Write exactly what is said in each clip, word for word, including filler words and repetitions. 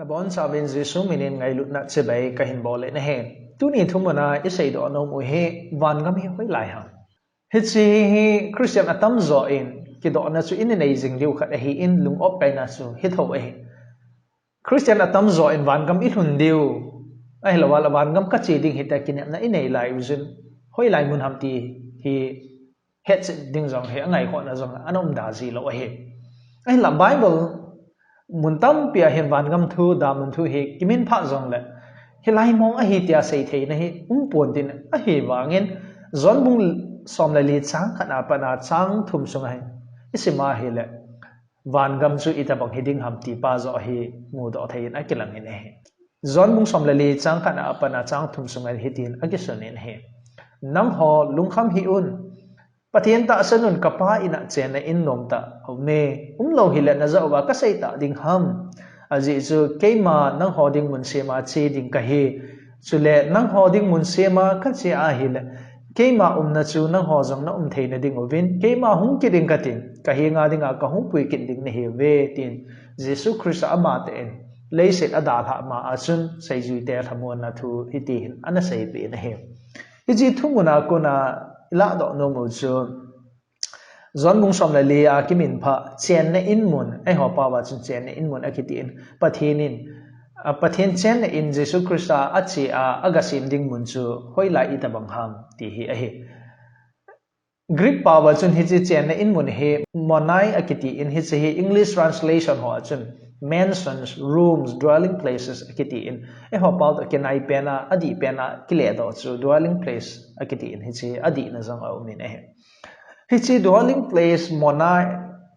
Nabonchauvin Jesu minin ngailutna chibai kahin bol in ahi. Tuni thumuna iseidoh nom u hi vangam hi hoilai ham. Hiche hi Christian atamjo in kidohna chu inei jing diu khat ahin lung-op kaina chu hitho ahi. Christian atamjo in vangam ilhun diu, ahilouleh vangam kache ding hitia kinepna inei lai uvin, hoilai mun ham ti hi hetchet ding jong hi angaikhohna jong ana umda jilou ahi. Ahinla Bible mun tampi a hin vangam thu, damun thu hi kiminphah jongle, hilai mong ahi tia seitheina hi umpon tin, ahivangin John bung som le li chang khatna a pat a chang thum sunga hi isim a ahile, vangam chu itobang hiding ham ti pa joh hi mudoh thei in akilang in ahi. John bung som le li chang khatna a pat a chang thum sunga hitin akisun in ahi. Nangho lungkham hih un, Pathen tahsan un, Kapa in a chenna in nomtah aume. Umlou hile najah uva kasei tah ding ham. Ajeh chu keima nangho ding mun sema che ding kahi. Chule nangho ding mun sema kache ahile, keima umna chu nangho jong naum theina ding uvin, keima hung kit ding katin, kahenga dinga kahung pui kit ding nahiuve, tin Jesu Christa amatah in leiset adalhah ma a chun seijuite lhamonna thu hitihin ana seipeh in ahi. Hiche thumuna kona ilahdoh nom u chu John bung som le li a kiminphah chenna in mun, eiho pao a chun chenna in mun akitin, Pathen in, a, Pathen chenna in Jesu Christa ache a, agasem ding mun chu hoilai itobang ham ti hi ahi. Greek pao a chun hiche chenna in mun hi mormoni akitin, hiche hi English translation ho a chun mansions, rooms, dwelling places akitin, eiho pao toh kinai pen a, adih pen a kiledoh chu dwelling place akitin, hiche adihna jong aum in ahi. Hiche dwelling place, mormoni,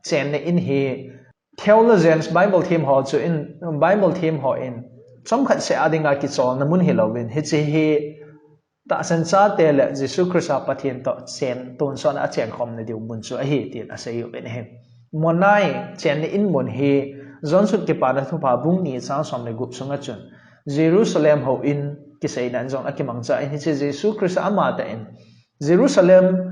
chenna in hi theologians, Bible them ho chu in, Bible them ho in chomkhat seh a dinga kicholna mun hilouvin, hiche hi tahsan chate le Jesu Christa Pathen toh chen, tonsot a achenkhomna diu mun chu ahi tin asei uvin ahi. Mormoni chenna in mun hi John sut Kipana Thupha bung ni chang som le gup sunga chun Jerusalem houin kiseina in jong akimangcha in, hiche Jesu Christa amatah in Jerusalem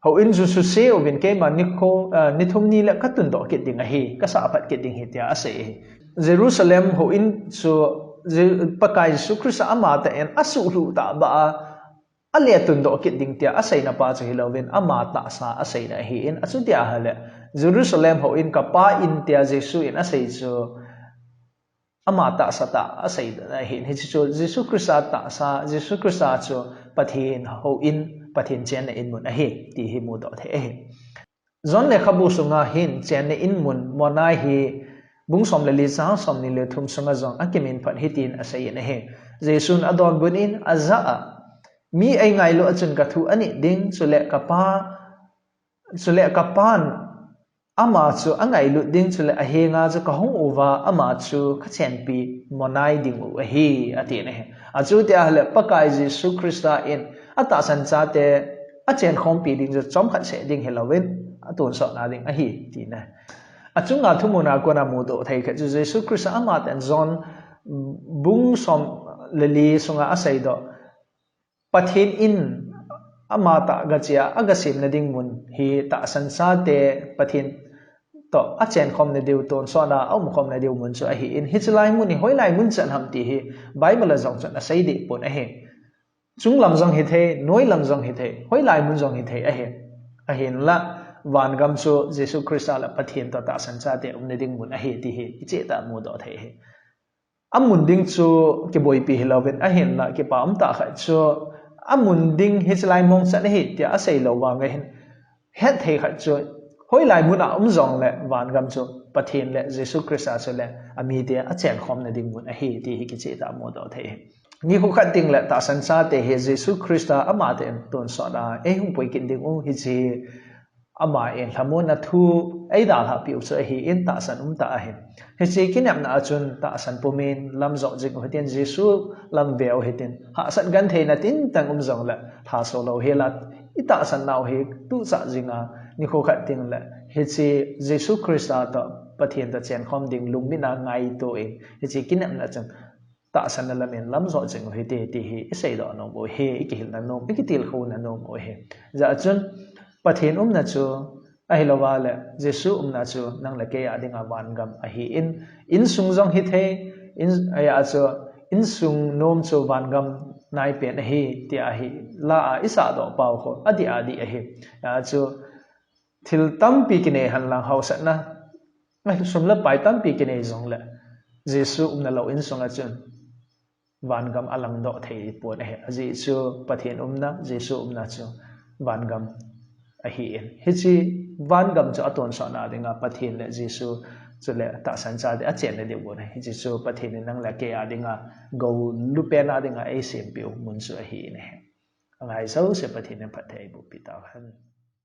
houin chu suse uvin, keima nikho, ah, ni thum ni le katundoh kit ding ahi, kasah phat kit ding ahi tia asei ahi. Jerusalem houin chu Je-, Pakai Jesu Christa amatah in asuhlhuh tah beh a, ale tundoh kit ding tia aseina pa chu hilouvin, ama tahsa aseina ahin, achuti ahile Jerusalem houin Kapa in tia Jesu in asei chu ama tahsa tah aseina ahin, hiche chu Jesu Christa tahsa, Jesu Christa chu Pathen houin, Pathen chenna in mun ahi ti hi mudoh thei ahi. John lekhabu sunga hin chenna in mun mormoni hi bung som le li chang som ni le thum sunga jong akiminphah hitin asei in ahi. Jesun adonbut in ajah a, mi eingailu a chun kathu anit ding, chule Kapa, chule Kapan ama chu angailut ding, chule ahenga chu kahung uva ama chu kachenpi mormoni ding u ahi, atin ahi. Achuti ahile Pakai Jesu Christa in atahsan chate achenkhompi ding chu chomkhat seh ding hilouvin, atonsotna ding ahi, tina. Achunga thumuna kona mudoh thei khat chu Jesu Christa amatah in John bung som le li sunga aseidoh, Pathen in amatah gache a, agasemna ding mun hi tahsan chate Pathen toh achenkhomna diu, tonsot a aumkhomna diu mun chu ahin, hiche lai mun hi hoilai mun chan ham ti hi Bible a jong chun asei deh pon ahi. Chunglam jong hithei, noilam jong hithei, hoilai mun jong hithei ahi. Ahinla, vangam chu Jesu Christa le Pathen toh tahsan chate umna ding mun ahi ti hi icheh tah a mudoh thei ahi. Amun ding chu kiboipi hilouvin, ahinla kipa umtah khat chu amun ding hiche lai mong chan ahi tia asei lou vang ahin, hetthei khat chu hoilai mun a um jongle vangam chu Pathen le Jesu Christa chule amite achenkhomna ding mun ahi ti hi kicheh tah a mudoh thei ahi. Nikho khat tengle tahsan chate hi Jesu Christa amatah in tonsot a eihung pui kit ding u hiche ama in lhamonna thu eidalhah peh u chu ahin, tahsan umtah ahin. Hiche kinepna a chun tahsan pumin lamjot jing u hitin, Jesu lam ve u hitin, hahsat gentheina tintang um jongle lhaso lou hel a, itahsan nau hi tuchah jing a, nikho khat tengle hiche Jesu Christa toh, Pathen toh chenkhom ding lungmin a ngaito in, hiche kinepna chun tahsanna lamin lamjot jing u hite ti hi iseidoh nom u ahi, ikihilna nom, ikitilkhouna nom u ahi. Hijeh chun Pathen umna chu ahilouleh Jesu umna chu nang le kei a dinga vangam ahin, insung jong hithei, In, ahi a chu, insung nom chu vangam naipen ahi, tia hi, la a isah doh pau kho, adih adih ahi. Ahi a chu, thil tampi kinei henlang hausatna, sum le pai tampi kinei jongle, Jesu umna lou insung a chun, vangam alang doh thei pon ahi. Ajeh chu Pathen umna, Jesu umna chu vangam ahi in. Hiche vangam chu atonsot na dinga Pathen le Jesu chule tahsan chate achenna diu ahi. Hiche chu Pathen in nang le kei a dinga, gou lupen a dinga eisempeh u mun chu ahi in ahi. Angai jouse Pathen in phatthei eiboh pi tauhen.